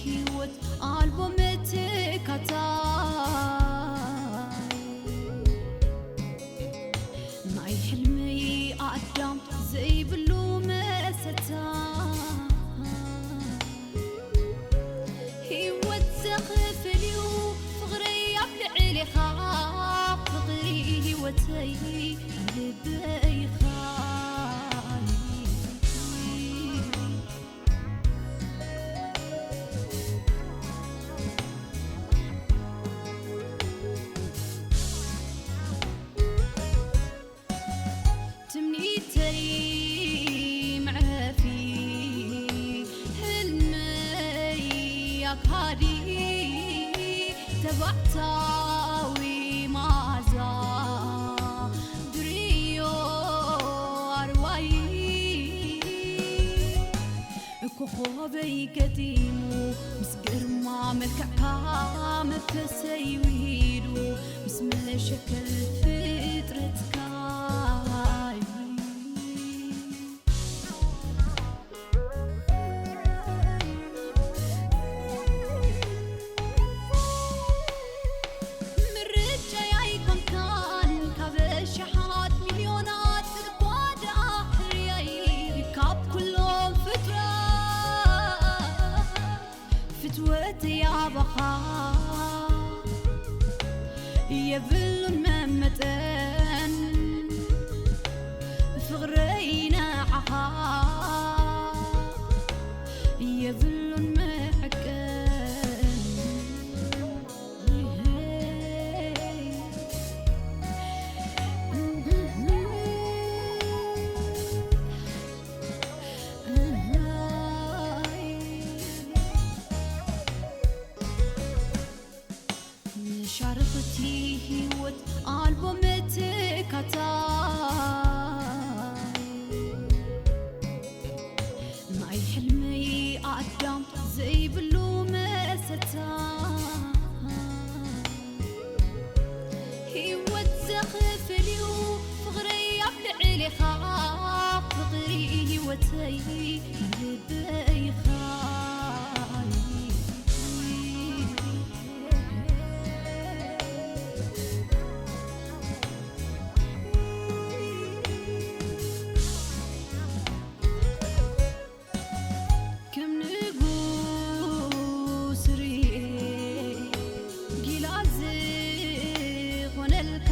ህይወት ኣልቦ መተካታይ ናይ ሕልሚ ኣዳም ዘይብሉ መሰታ ህይወት ዘኽፍል እዩ ፍቕረይ ኣብ ልዕሌኻ ፍቕሪ ህይወተይ ልበይኻ ትምኒተይ መዕረፊ ህልመይ ኣካዲ ተባዕታዊ መዓዛ ድርዮ ኣርዋይ ኮኾበይ ገጢሙ ምስ ግርማ መልክዕካ መንፈሰይ ውሂዱ ምስ መሸከል ፍጥረትካ ምርጫይ ኣይኮንካን ካብ ኣሽሓት ሚልዮናት እኳ ደኣ ሕርያይ ካብ ኩሎም ፍጡራት ፍትወተይ ኣባኻ የብሉን መመጠን ፍቕረይ ንዓኻ የብሉን መዐቀን መሻርኽቲ ህይወት ኣልቦ መተካታይ ናይ ሕልመይ ኣዳም ዘይብሉ መሰታ ህይወት ዘኽፍል እዩ ፍቕረይ ኣብ ልዕሌኻ ፍቕሪ ህይወተይ ልበይኻ ከም ንጉስ ርኤ ጊላ ዝኾነልካ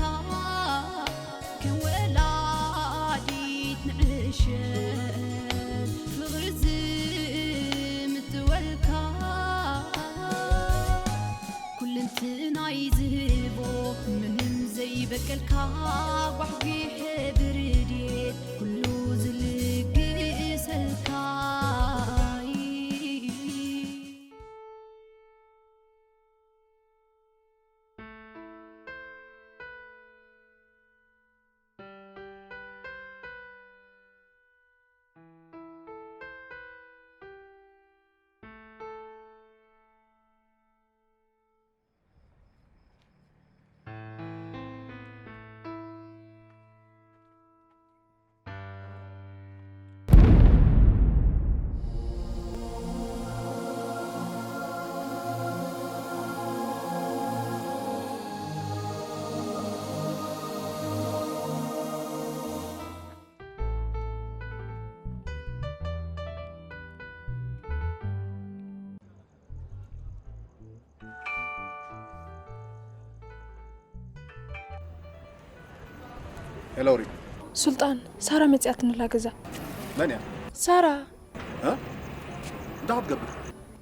ከም ወላዲት ንዕሸል ፍቕሪ ዝምትወልካ ኩልንትናይ ዝህቦ ምንም ዘይበቀልካ ጓሕጒሐ ብርድየት ኩሉ ዝልግሰልካ ሄሎ ሪም። ሱልጣን፣ ሳራ መጺኣትኒ ኣላ ገዛ። መን እያ? ሳራ። እ? እንታይ ክትገብር?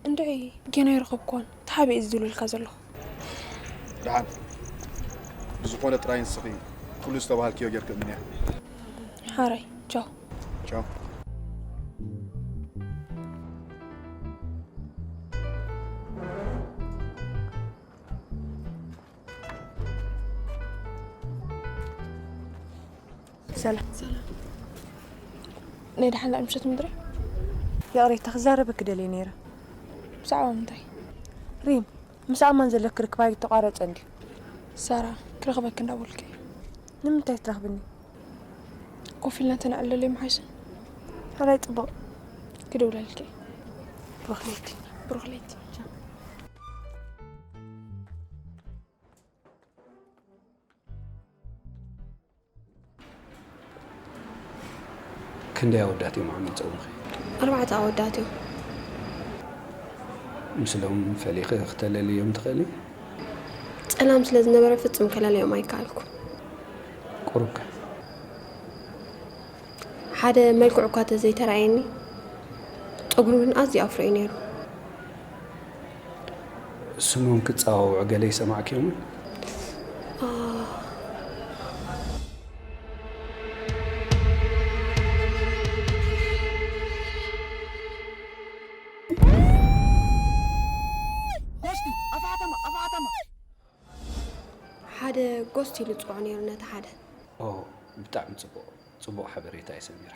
እንድዒ፣ ጌና ኣይረኸብኩዋን። ተሓቢኤ ዝድውለልካ ዘለኹ። ደሓን። ብዝኾነ ጥራይ ንስኺ ኩሉ ዝተባሃልክዮ ጌርኪ እምንያ። ሓራይ፣ ቻው። ቻው። ሰላም። ሰላም። ናይ ደሓን ዳኣ ምሸት ምድሪ? ይቕሬታ፣ ክዛረበኪ ደልየ ነይረ። ብዛዕባ ምንታይ? ሪም፣ ምስ ኣማን ዘለኪ ርክብ ኣይተቋረጸን ድዩ? ሳራ፣ ክረኽበኪ እንዳበልኩ እየ። ንምንታይ ትረኽብኒ? ኮፍ ኢልና ተነዕልለሉ ኣይምሓሸን? ሕራይ ጽቡቕ። ክድውለልኪ። ብኽሌቲ። ብሩኽ ለይቲ። ክንደይ ኣወዳት እዮም ዓሚጾምኺ? ኣርባዕተ ኣወዳት እዮም። ምስሎም ፈሊኺ ክተለልዮም ትኽእሊ? ጸላም ስለ ዝነበረ ፍጹም ከለለዮም ኣይከኣልኩ። ቁሩብከ? ሓደ መልክዑ እኳ ተዘይተራእየኒ፣ ጸጉሩ ግን ኣዝዩ ኣፍሮ እዩ ነይሩ። ስሞም ክጻዋውዑ ገለ ይሰማዕክዮምን? ሓደ ጎስት ኢሉ ጽውዖ ነይሩ ነቲ ሓደ። ኦ፣ ብጣዕሚ ጽቡቕ፣ ጽቡቕ ሓበሬታ እዩ ሰሚራ።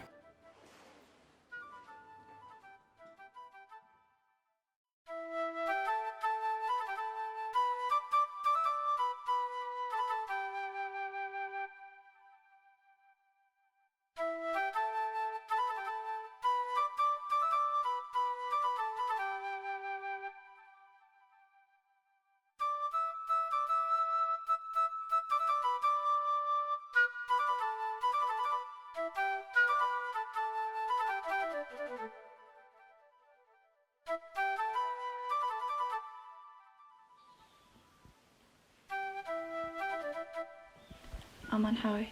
ኣማን ሓወይ፣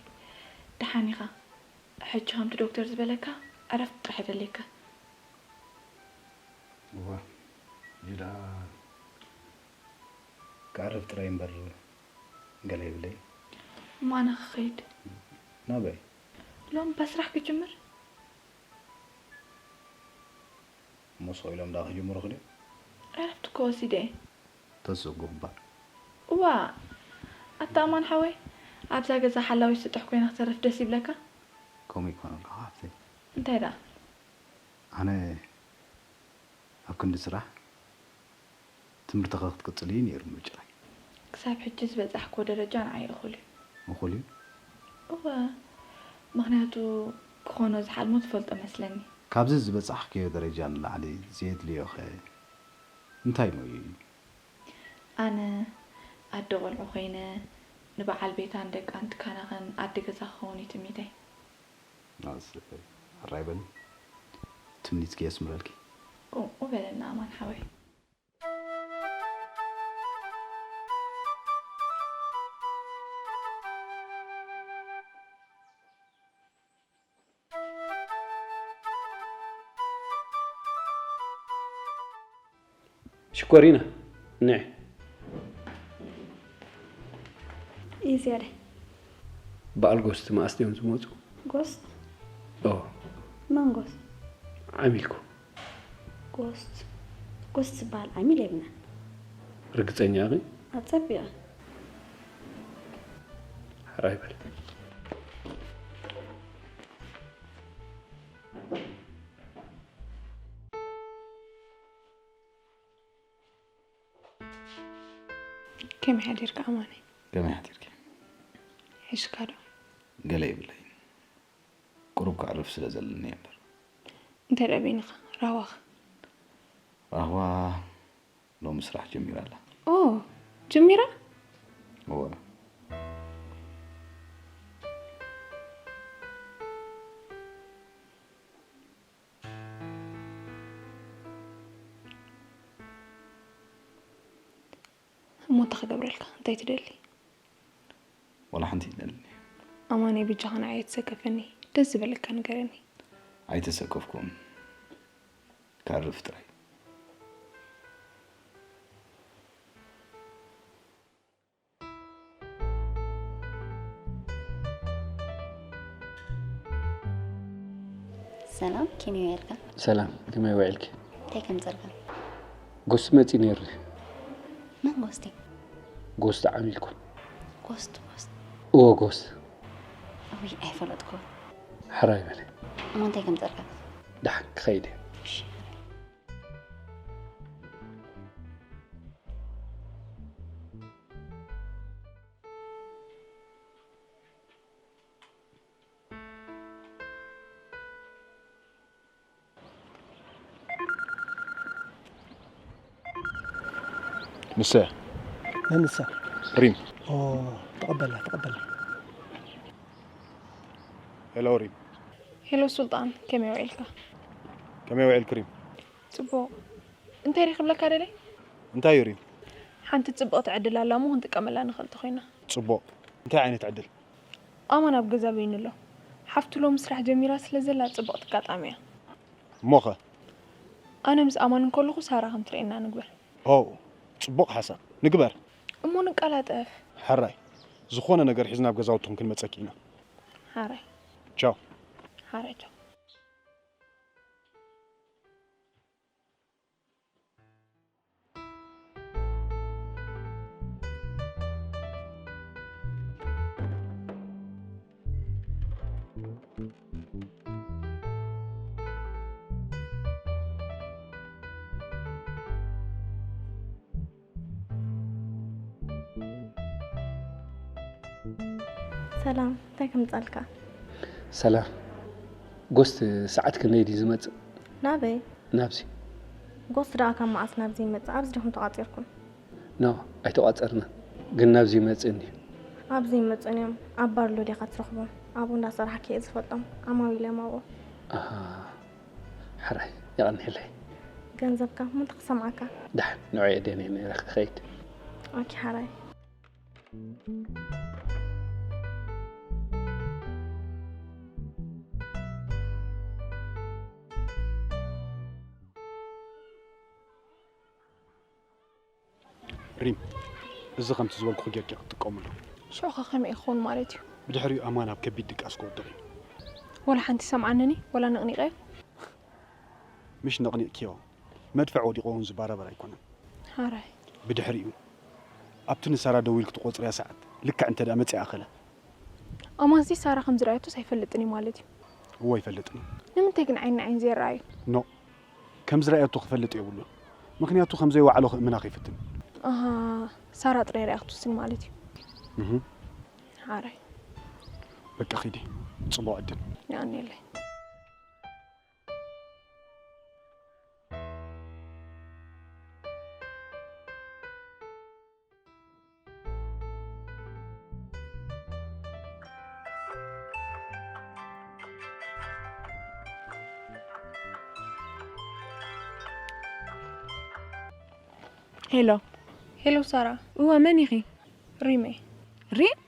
ደሓን ኢኻ? ሕጂ ከምቲ ዶክተር ዝበለካ ዕረፍቲ ጥራሕ የደልየካ። እዋ፣ እዚ ደኣ ክዓርፍ ጥራይ እምበር ገለ የብለይን። እሞ ኣነ ክኸይድ። ናበይ? ሎም በስራሕ ክጅምር። እሞ ስቕ ኢሎም ደኣ ክጅምሩ ክድዮም? ዕረፍቲ እኮ ወሲደ እየ። ተስእጎ እባ። እዋ፣ ኣታ ኣማን ሓወይ፣ ኣብዛ ገዛ ሓላዊት ስጡሕ ኮይና ክተርፍ ደስ ይብለካ? ከምኡ ኣይኮነን ኣለኹ ሓፍተይ። እንታይ ደኣ? ኣነ ኣብ ክንዲ ስራሕ ትምህርትኻ ክትቅጽል እዩ ነይሩ ምርጫይ። ክሳብ ሕጂ ዝበጻሕክዎ ደረጃ ንዓይ እኹል እዩ። እኹል እዩ? እወ፣ ምኽንያቱ ክኾኖ ዝሓልሞ ትፈልጦ መስለኒ። ካብዚ ዝበጻሕክዮ ደረጃ ንላዕሊ ዘየድልዮኸ እንታይ እሞ እዩ? ኣነ ኣደ ቆልዑ ኮይነ ንበዓል ቤታን ደቃን ትከናኸን ኣደ ገዛ ክኸውን እዩ ትምኒተይ። ኣስ-፣ ሕራይ በሊ፣ ትምኒትኪ የስምረልኪ። ከምኡ በለና ኣማን ሓወይ። ሽኮሪና፣ ንዒ። ኢዝያደ በዓል ጎስት መኣስ ድዮም ዝመፁ? ጎስት ኦ፣ መን ጎስት? ዓሚልኩ። ጎስት ጎስት ዝበሃል ዓሚል የብልናን። ርግፀኛ ኢኺ? ኣጸቢቐ። ሕራይ በል። ከመይ ሓዲርካ ኣማነ? ከመይ ሓዲርኪ? ሒዝካ ዶ? ገለ ይብለይ። ቁሩብ ከዕርፍ ስለ ዘለኒ እየ እምበር። እንታይ ደኣ በይንኻ? ራህዋኸ? ራህዋ ሎሚ ስራሕ ጀሚራ ኣላ። ኦ፣ ጀሚራ? እወ። እሞ እንታይ ክገብረልካ? እንታይ ትደሊ? ዋላ ሓንቲ ይደልኒ። ኣማነይ፣ ብጃኻ ንዓይ ኣይትሰከፈኒ። ደስ ዝበለካ ንገረኒ። ኣይተሰከፍኩን። ከዕርፍ ጥራይ። ሰላም፣ ከመይ ውዒልካ? ሰላም፣ ከመይ ውዒልኪ? እንታይ ከምጸልካ? ጎስት መጺ ነይሩ። መን ጎስቲ? ጎስት ዓሚልኩም? ጎስት፣ ጎስት። እዎ፣ ጎስት። ውይ፣ ኣይፈለጥኩ። ሕራይ በለ። እሞ እንታይ ከምጸልካ? ደሓን ክኸይድ እየ። እሺ። ንሳ እያ። መን ንሳ? ሪም። ኦ፣ ተቐበላ፣ ተቐበላ። ሄሎ ሪም። ሄሎ ሱልጣን፣ ከመይ ውዒልካ? ከመይ ውዒልክ ሪም? ጽቡቕ። እንታይ ሪኽ ክብለካ ደለይ? እንታይ እዩ ሪም? ሓንቲ ጽብቕቲ ዕድል ኣላ እሞ ክንጥቀመላ ንኽእል ተኾይና። ጽቡቕ። እንታይ ዓይነት ዕድል? ኣማን ኣብ ገዛ በይኑ ኣሎ። ሓፍቱ ሎሚ ስራሕ ጀሚራ ስለ ዘላ ጽብቕቲ ኣጋጣሚ እያ። እሞኸ? ኣነ ምስ ኣማን እንከለኹ ሳራ ከም ትርእየና ንግበር። ኦ፣ ጽቡቕ ሓሳብ። ንግበር። እሞ ንቀላጠፍ። ሕራይ። ዝኾነ ነገር ሒዝና ኣብ ገዛውትኹም ክንመጸኪ ኢና። ሓራይ። ቻው። ሓራይ ቻው። ሰላም፣ እንታይ ከምጻልካ? ሰላም። ጎስት ሰዓት ክንደይ ድዩ ዝመጽእ? ናበይ? ናብዚ። ጎስት ደኣ ካብ መዓስ ናብዚ ይመጽእ? ኣብዚ ዲኹም ተቋጺርኩም? ኖ፣ ኣይተቋጸርናን። ግን ናብዚ ይመጽእ እንድዩ። ኣብዚ ይመጽኡን እዮም። ኣብ ባርሎ ዲኻ ትረኽቦም? ኣብኡ እንዳሰራሕኪ እየ ዝፈልጦም። ዓማዊል እዮም ኣብኡ። ኣሃ። ሕራይ፣ የቐንየለይ። ገንዘብካ ምንታይ ክሰምዓካ? ደሓን፣ ንዕኡ እየ ደልየ ነይረ ክኸይድ። ኦኬ፣ ሕራይ። ሪም፣ እዚ ከምቲ ዝበልኩኺ ጌርኪ ክትጥቀምሉ። ሽዑ ኸ ከመይ ይኸውን ማለት እዩ? ብድሕሪኡ ኣማን ኣብ ከቢድ ድቃስ ክወድቕ እዩ። ወላ ሓንቲ ይሰምዓንን እዩ፣ ወላ ነቕኒቐዮ። ምሽ ነቕኒቕክዮ፣ መድፍዕ ወዲቑ እውን ዝበራበር ኣይኮነን። ሓራይ። ብድሕሪኡ፣ ኣብቲ ንሳራ ደዊልኪ ትቖጽርያ ሰዓት፣ ልክዕ እንተ ደኣ መጺኣ ኸለ? ኣማንሲ ሳራ ከም ዝረኣየቶስ ኣይፈልጥን እዩ ማለት እዩ? እወ፣ ኣይፈልጥን እዩ። ንምንታይ ግን ዓይኒ ዓይኒ ዘይረኣዩ? ኖ፣ ከም ዝረኣየቶ ክፈልጥ የብሉን። ምኽንያቱ ከም ዘይወዓሎ ክእምና ከይፍትን። ኣሃ፣ ሳራ ጥራይ ርኣ ክትውስን ማለት እዩ። እህ። ሓራይ። በቃ ኺዲ፣ ጽቡቕ ዕድል። የቐንየለይ። ሄሎ። ሄሎ ሳራ። እወ፣ መን ኢኺ? ሪም እየ። ሪም?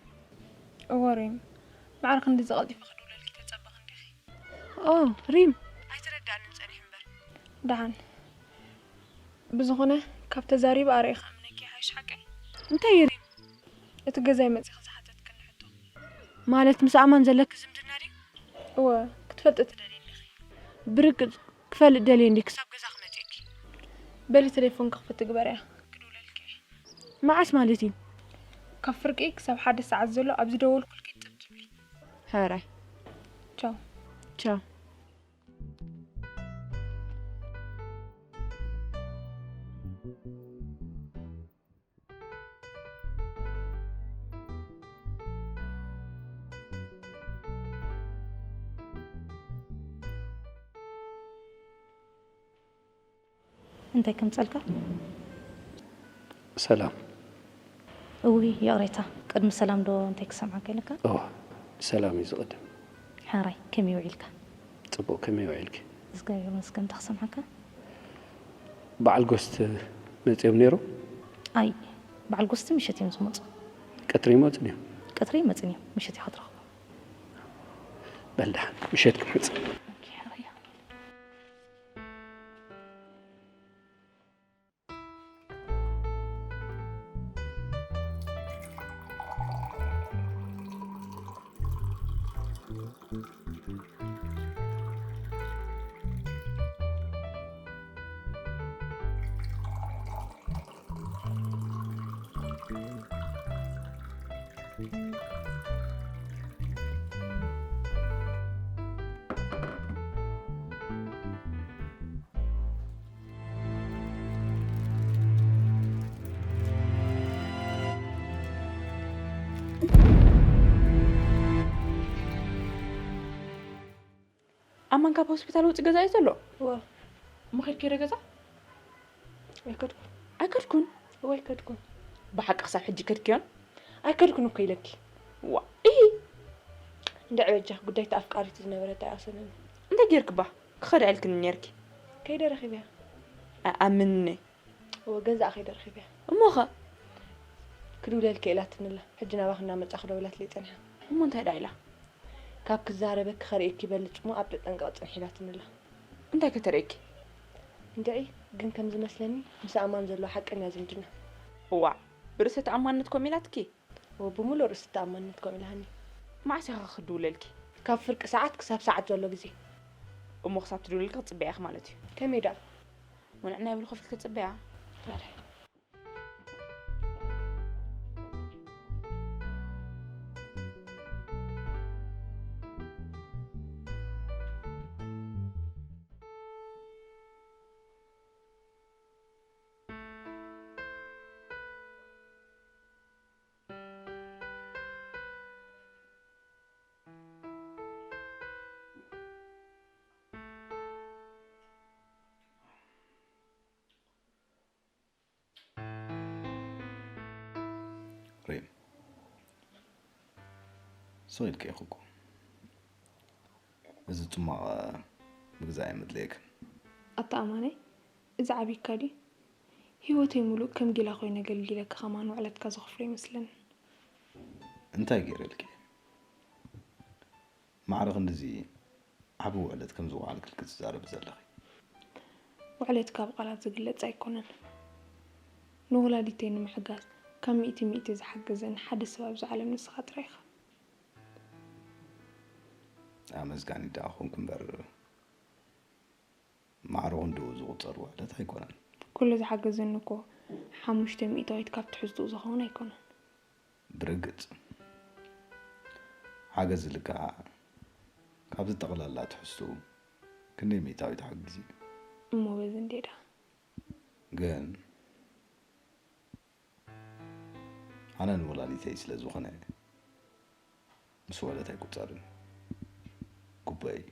እወ ሪም። ማዕረ ክንድዚ ቀልጢፈ ክድውለልኪ ተጸበኺ እንዲኺ? ኦ፣ ሪም። ኣይተረድኣንን ጸኒሑ እምበር። ደሓን። ብዝኾነ፣ ካብ ተዛሪበ ኣርእየ ክኣምነኪ ይሓይሽ ሓቀይ። እንታይ እዩ ሪም? እቲ ገዛይ መጺኺ ዝሓተትክኒ ሕቶ። ማለት ምስ ኣማን ዘለኪ ዝምድና ድዩ? እወ፣ ክትፈልጢ ትደልዪ እንዲኺ። ብርግጽ ክፈልጥ ደልየ እንዲ ክሳብ ገዛ ክመጽእኪ። በሊ ቴሌፎን ክኽፍት ትግበርያ፣ ክድውለልኪ እየ። መዓስ ማለት እዩ? ካብ ፍርቂ ክሳብ ሓደ ሰዓት ዘሎ ኣብ ዝደወልኩልኪ ጥብ ትብሊ። ሕራይ። ቻው። ቻው። እንታይ ከምጸልካ? ሰላም። እውይ፣ ይቕሬታ፣ ቅድሚ ሰላም ዶ እንታይ ክሰምዓካ ኢልካ? እወ፣ ሰላም እዩ ዝቕድም። ሓራይ፣ ከመይ ውዒልካ? ጽቡቕ፣ ከመይ ውዒልኪ? እግዚኣብሔር ይመስገን፣ እንታይ ክሰምዓካ? በዓል ጎስት መጺኦም ነይሮም? ኣይ፣ በዓል ጎስት ምሸት እዮም ዝመጹ። ቀትሪ ይመጹ ድዮም? ቀትሪ ይመጹ እዮም፣ ምሸት ኢኻ ትረኽቦም። በል ደሓን፣ ምሸት ክመጽእ። ኦኬ፣ ሕራይ። ኣማን ካብ ሆስፒታል ውጽእ ገዛ እዩ ዘሎ? እወ። እሞ ከድኪ ዶ ገዛ? ኣይከድኩን። ኣይከድኩን? እወ ኣይከድኩን። ብሓቂ ክሳብ ሕጂ ከድክዮን? ኣይከድኩን እኮ ኢለኪ። ዋ፣ እሂ። እንድዒ በጃ፣ ጉዳይ እታ ኣፍቃሪቱ ዝነበረት ኣይኣሰነኒ። እንታይ ጌርክባ? ክኸዳ ኢልክኒ ኔርኪ። ከይደ ረኺበያ። ኣኣምንኒ። እወ ገዛኣ ከይደ ረኺበያ። እሞኸ? ክድውለልኪ ኢላትኒ ኣላ። ሕጂ ናባኺ እናመጻኹ ደውላትለይ ጸኒሓ። እሞ እንታይ ደኣ ኢላ? ካብ ክዛረበኪ ከርእየኪ ይበልጽ እሞ ኣብ ተጠንቀቕ ጽንሒ ኢላትኒ ኣላ። እንታይ ከተርእየኪ? እንድዒ ግን ከም ዝመስለኒ ምስ ኣማን ዘሎ ሓቀኛ ዝምድና። እዋእ፣ ብርእሰ ተኣማንነት ኮም ኢላትኪ? እወ ብምሉእ ርእሰ ተኣማንነት ኮም ኢላትኒ። መዓስ ኢኻ ክድውለልኪ? ካብ ፍርቂ ሰዓት ክሳብ ሰዓት ዘሎ ግዜ። እሞ ክሳብ ትድውለልኪ ክጽበያ ኢኺ ማለት እዩ። ከመይ ደኣ? ወንዕና ይብል ክፍል ክጽበያ። ራሕራሕ። ሪም፣ ስቕ ኢልኪ ኢኺ እኮ። እዚ ጽማቕ ምግዛእ ኣይመድለየክን። ኣታ ኣማነይ፣ እዚ ዓቢካ ድዩ? ህይወተይ ምሉእ ከም ጊላ ኮይነ ኣገልጊለካ ከማን ውዕለትካ ዘኽፍሎ ይመስለኒ። እንታይ ገይረልኪ? ማዕረ ክንድዚ ዓቢ ውዕለት ከም ዝወዓልክልኪ ትዛረቢ ዘለኺ? ውዕለትካ ብቓላት ዝግለጽ ኣይኮነን። ንወላዲተይ ንምሕጋዝ ካብ ሚእቲ ሚእቲ ዝሓገዘኒ ሓደ ሰብ ኣብዚ ዓለም ንስኻ ጥራይ ኢኻ። ኣመስጋኒ ደኣ ኾንኩ እምበር፣ ማዕረ ክንድኡ ዝቑጸር ውዕለት ኣይኮነን። ኩሉ ዝሓገዘኒ እኮ ሓሙሽተ ሚእታዊት ካብ ትሕዝትኡ ዝኸውን ኣይኮነን። ብርግጽ፣ ሓገዝ ኢልካ ካብዚ ጠቕላላ ትሕዝትኡ ክንደይ ሚእታዊት ሓጊዙ እዩ? እሞ በዚ እንዴ ደኣ? ግን ኣነ ንወላዲተይ ስለ ዝኾነ ምስ ውዕለት ኣይቁጸርን። ግቡኤ እዩ።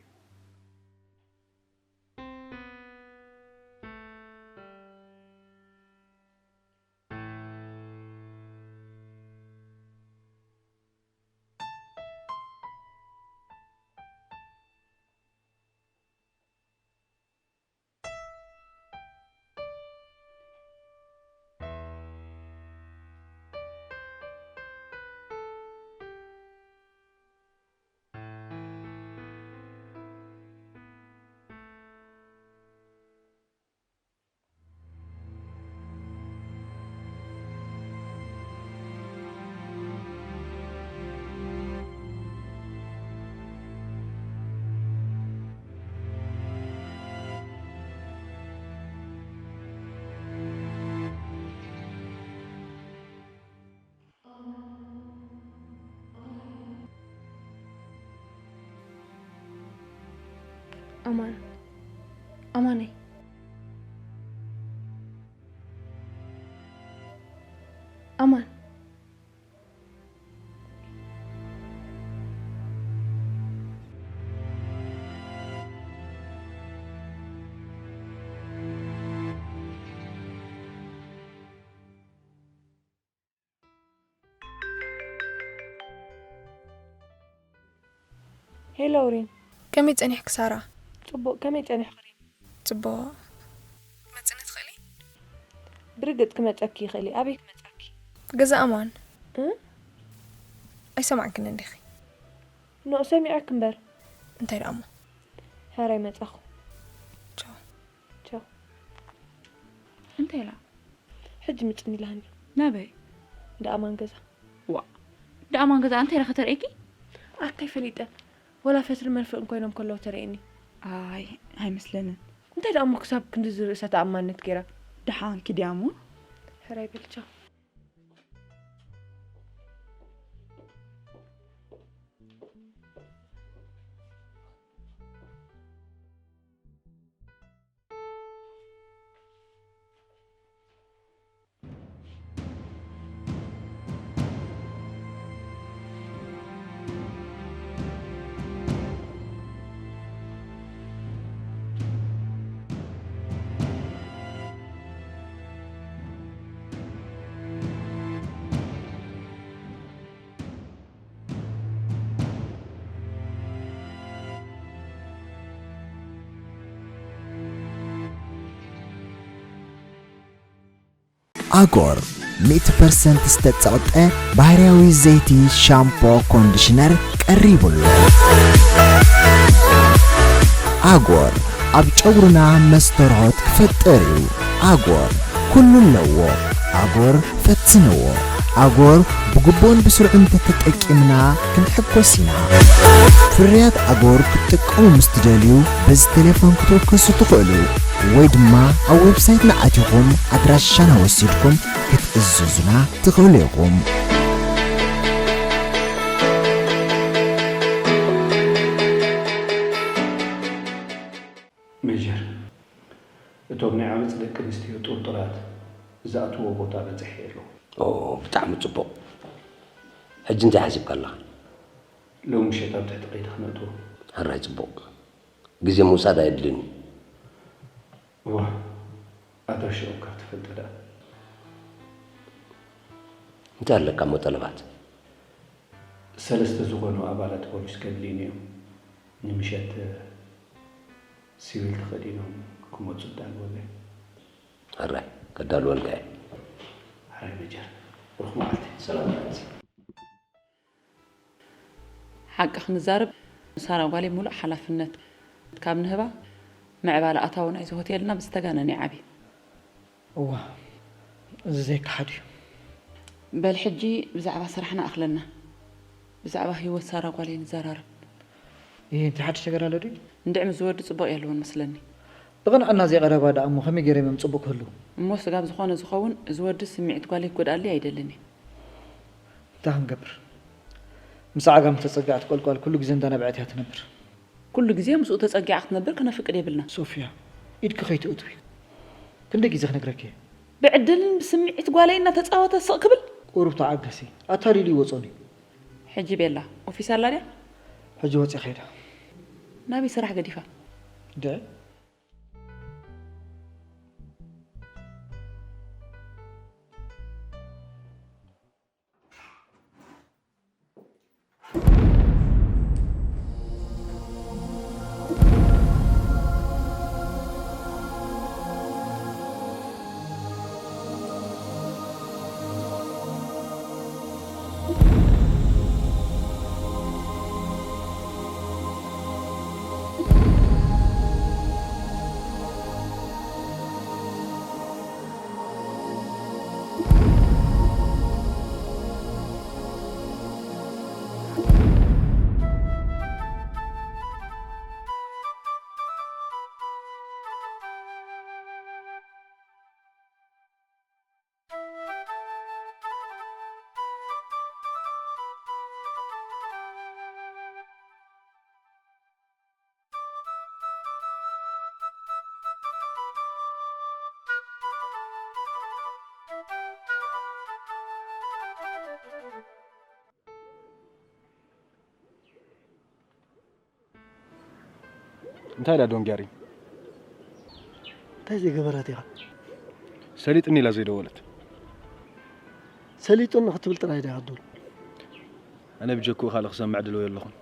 ኣማን፣ ኣማነይ፣ ኣማን። ሄሎ ሪም። ከመይ ጸኒሕኪ ሳራ? ጽቡቕ፣ ከመይ ጸኒሕኪ ሪም? ጽቡቕ። መጽኒ ትኽእሊ? ብርግጽ ክመጸኪ ይኽእል እየ። ኣበይ ክመጻኪ? ገዛ ኣማን። እ? ኣይሰማዕክን እንዲኺ? ኖ፣ ሰሚዐኪ እምበር። እንታይ ደኣ እሞ? ሕራይ መጻኹ። ቻው። ቻው። እንታይ ኢላ? ሕጂ ምጽኒ ኢላኒ። ናበይ? እንዳ ኣማን ገዛ። ዋ፣ እንዳ ኣማን ገዛ እንታይ ኢላ ከተርእየኪ? ኣታ ኣይፈሊጠ። ወላ ፈትሊ መልፍዕን ኮይኖም ከለዉ ተርእየኒ። ኣይ፣ ኣይመስለንን። እንታይ ደኣ እሞ ክሳብ ክንድዚ ርእሰ ተኣማንነት ገይራ? ደሓንኪ ድያ እሞ? ሕራይ በል ቻው። ኣጎር ሚእቲ ፐርሰንት ዝተጸቕጠ ባህርያዊ ዘይቲ ሻምፖ ኮንዲሽነር ቀሪቡ ኣሎ። ኣጎር ኣብ ጨጉርና መስተርሆት ክፈጥር እዩ። ኣጎር ኩሉ ኣለዎ። ኣጎር ፈትንዎ። ኣጎር ብግቡእን ብስሩዕን እንተተጠቂምና ክንሕጎስ ኢና። ፍርያት ኣጎር ክትጥቀሙ ምስ ትደልዩ በዚ ቴሌፎን ክትውከሱ ትኽእሉ። ወይ ድማ ኣብ ዌብሳይትና ኣቲኹም ኣድራሻና ወሲድኩም ክትእዝዙና ትኽእሉ ኢኹም። ሜጀር፣ እቶም ናይ ዓመፅ ደቂ ኣንስትዮ ጥርጡራት ዝኣትዎ ቦታ በፂሐ ኣለኹ። ኦ፣ ብጣዕሚ ፅቡቕ። ሕጂ እንታይ ሓሲብካ ኣለኻ? ሎሚ ምሸት ኣብ ትሕቲ ቀይዲ ክነእትዎ። ሕራይ ፅቡቕ። ግዜ ምውሳድ ኣየድልን እዩ። እዋ፣ ኣድራሽኦም ካብ ትፈልጠ ደኣ። እንታይ ኣለካ እሞ ጠለባት? ሰለስተ ዝኾኑ ኣባላት ፖሊስ ከድልዩኒ እዮም። ንምሸት ሲቪል ተኸዲኖም ክመፁ እዳለወለ። ሕራይ ከዳልወልካ እየ። ሕራይ መጀር፣ ብሩኽ መዓልቲ። ሰላም መዓልቲ። ሓቂ ክንዛረብ፣ ንሳራ ጓለይ ሙሉእ ሓላፍነት ካብ ንህባ፣ ምዕባለ ኣታዊ ናይዚ ሆቴልና ብዝተጋነነ ይዓብይ። እዋ፣ እዚ ዘይከሓድ እዩ። በል ሕጂ ብዛዕባ ስራሕና ኣኽለና፣ ብዛዕባ ህይወት ሳራ ጓለይ ንዘራረብ። ይህ እንታይ ሓድሽ ነገር ኣሎ ድዩ? እንድዒ ምስ ዝወዲ ጽቡቕ የለውን መስለኒ። ብቕንዕና ዘይቐረባ ደኣ እሞ ከመይ ገይረ መም ጽቡቕ ክህሉ? እሞ ስጋብ ዝኾነ ዝኸውን እዚ ወዲ ስምዒት ጓለይ ክጎድኣለይ ኣይደልን እየ። እንታይ ክንገብር? ምስ ዓጋም ተጸጊዓ ትቆልቋል፣ ኩሉ ግዜ እንዳነብዐት እያ ትነብር። ኩሉ ግዜ ምስኡ ተጸጊዓ ክትነብር ክነፍቅድ የብልናን። ሶፍያ፣ ኢድኪ ከይተእትዊ። ክንደይ ግዜ ክነግረኪ እየ? ብዕድልን ብስምዒት ጓለይ እናተጻወተ ስቕ ክብል? ቁሩብ ተዓገሲ፣ ኣታሊሉ ይወጾኒ። ሕጂ ቤላ ኦፊስ ኣላ ድያ? ሕጂ ወጺኣ ከይዳ። ናበይ ስራሕ ገዲፋ? እንድዒ። እንታይ ኢላ ዶንጊያ ሪም? እንታይ ዘይገበረት ኢኻ? ሰሊጥኒ ኢላ ዘይደወለት። ሰሊጡኒ ክትብል ጥራይ ዲኻ ትብል? ኣነ ብጀክኡ ካልእ ክሰምዕ ድልው የለኹን።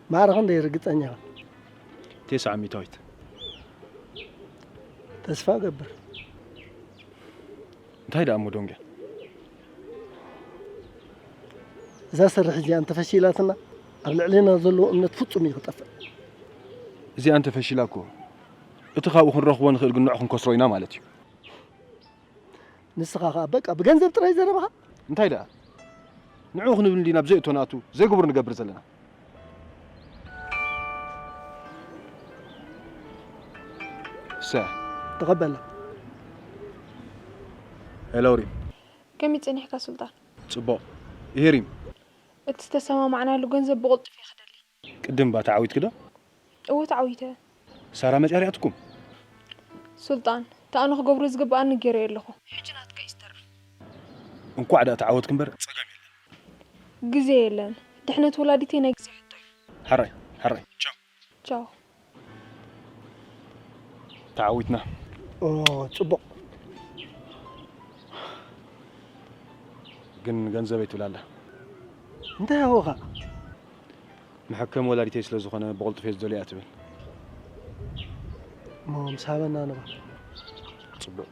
ማዕረ ክንደይ ርግጸኛ ኢኻ? ቴስዓ ሚእታዊት። ተስፋ እገብር። እንታይ ደኣ እሞ ዶንገ? እዛ ስርሕ እዚኣ እንተፈሺላትና ኣብ ልዕሌና ዘለዎ እምነት ፍጹም እዩ ክጠፍእ። እዚኣ እንተፈሺላ እኮ እቲ ካብኡ ክንረኽቦ ንኽእል ግንዖ ክንከስሮ ኢና ማለት እዩ። ንስኻ ኸኣ በቃ ብገንዘብ ጥራይ ዘረባኻ። እንታይ ደኣ ንዕኡ ክንብል እንዲና ብዘይ እቶ ናቱ ዘይግቡር ንገብር ዘለና። ሰ ተቐበላ። ሄሎ ሪም። ከመይ ጸኒሕካ ሱልጣን? ጽቡቕ። ይሄ ሪም። እቲ ዝተሰማማዕናሉ ገንዘብ ብቕልጡፍ እየ ክደሊ። ቅድም እባ ተዓዊትኪ ዶ? እወ ተዓዊተ። ሳራ መጺኣ ሪኣትኩም? ሱልጣን፣ እቲ ኣነ ክገብሮ ዝግብኣኒ ገይረዮ ኣለኹ። ሕጂ ናትካ እዩ ዝተርፍ። እንኳዕ ደኣ ተዓወትኪ እምበር ጸገም የለን። ግዜ የለን። ድሕነት ወላዲተይ ናይ ግዜ ሕቶ እዩ። ሕራይ ሕራይ ቻው። ቻው። ተዓዊትና። ኦ ጽቡቕ። ግን ገንዘበይ ትብል ኣላ። እንታይ ሃወኻ? መሐከሚ ወላዲተይ ስለ ዝኾነ ብቕልጡፍ እየ ዝደልዮ እያ ትብል። እሞ ምስ ሃበና ንባ። ጽቡቕ።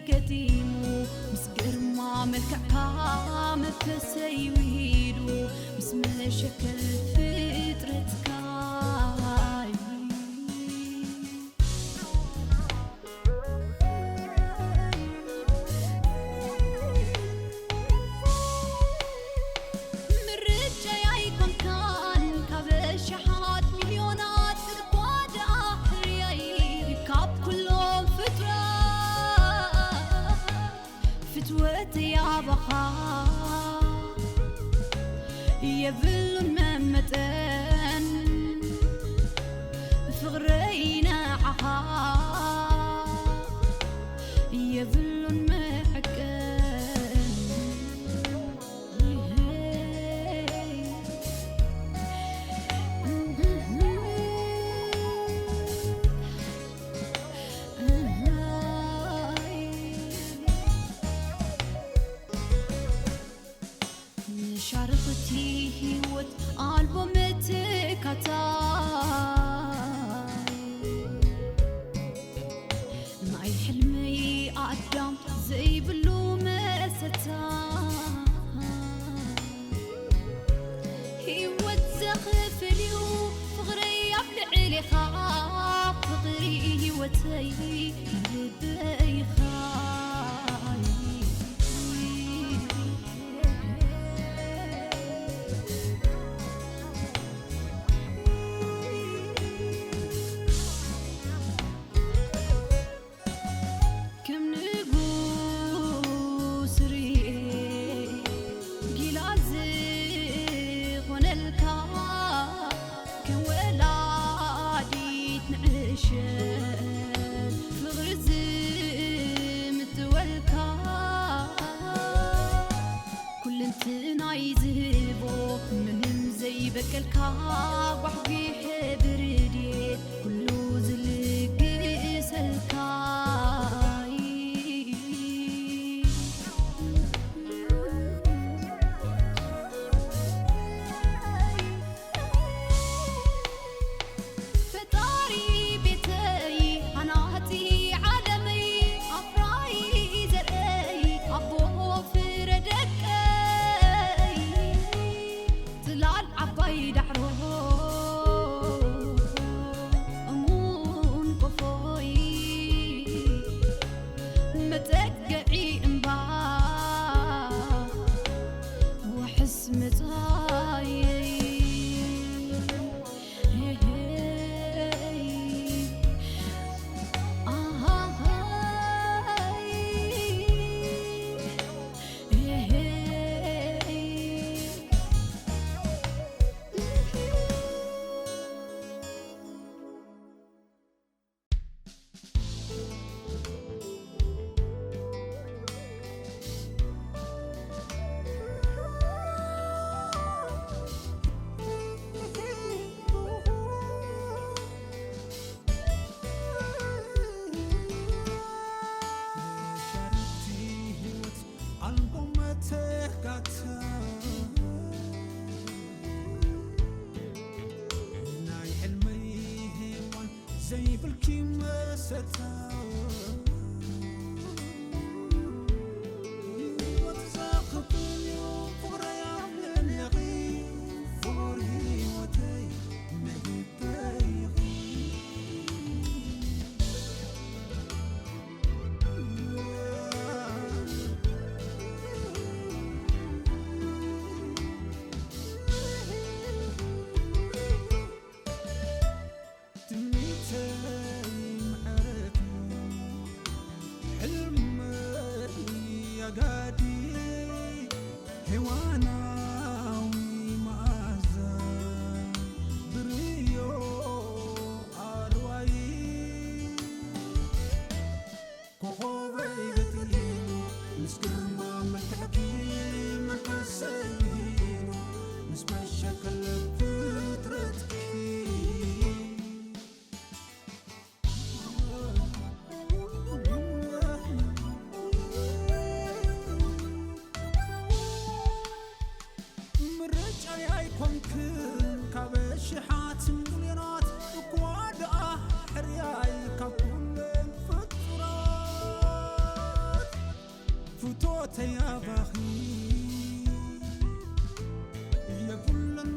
ገጢሙ፣ ምስ ግርማ መልክዕካ መንፈሰይ ውሂዱ፣ ምስ መሸከል ፍጥረትካ ምርጫይ ኣይኮንካን ካብ ኣሽሓት ሚልዮናት እኳ ደኣ ሕርያይ ካብ ኩሎም ፍጡራት ፍትወተይ ኣባኻ የብሉን መመጠን ፍቕረይ ንዓኻ የብሉን መዐቀን። መሻርኽቲ ህይወት ኣልቦ መተካታይ ናይ ሕልመይ ኣዳም ዘይብሉ መሰታ ህይወት ዘኽፍል እዩ ፍቕረይ ኣብ ልዕሌኻ ፍቕሪ ህይወተይ ልበይኻ ከም ንጉስ ርኤ ጊላ ዝኾነልካ ከም ወላዲት ንዕሸል ፍቕሪ ዝምትወልካ ኩልንትናይ ዝህቦ ምንም ዘይበቀልካ ጓሕጒሐ ብርድየት ኩሉ ዝልግሰልካ ፈጣሪ ቤተይ ሃናጺ ዓለመይ ኣፍራይ ዘርእይ ኣቦ ፍረ ደቀይ ጽላል ዓባይ ዳዕሮ እሙን ቆፎይ መጸገዒ እምባ ዋሕስ መጻየይ ፍቶተይ ኣባኺ የብሉን